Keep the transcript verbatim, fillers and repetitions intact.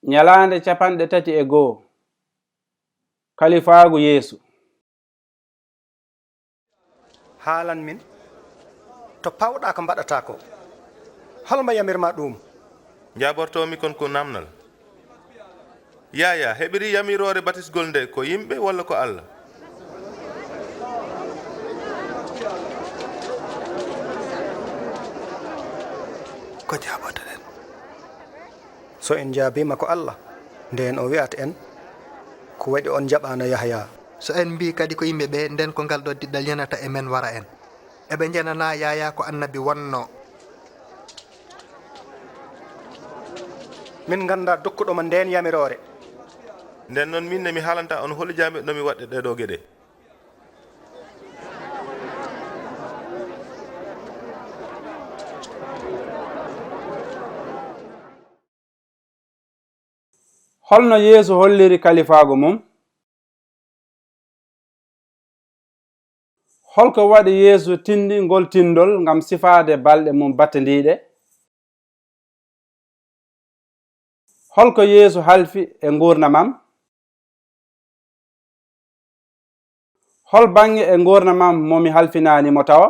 Ñalaande capanɗe tati e goo. Kalifaagu Yeesu. Haalan min, to pawɗa ko mbaɗata ko? Hol mo yamirma ɗum? Njaabortoomi kon ko naamnal. Yaayaa heɓiri yamiroore batisgol nde ko yimɓe walla ko Alla? Ko jaabotoɗen? So en njaabiima ko Alla, ndeen o wi'at en, ko waɗi on njaɓaano Yahyaa? So en mbii kadi ko yimɓe ɓee, ndeen ko ngal ɗoo diɗɗal yenata e men wara en? Eɓe njenanaa Yaayaa ko annabi wonnoo. Min nganndaa dokkuɗo mo ndeen yamiroore. Ndeen noon miin ne mi haalanta on holi jamirɗo mi waɗde ɗeeɗoo geɗe. Holno Yeesu holliri kalifaagu mum? Holko waɗi Yeesu tinndi ngol tinndol ngam sifaade balɗe mum battindiiɗe? Holko Yeesu halfi e nguurndam am? Hol baŋŋe e nguurndam am mo mi halfinaani mo tawa?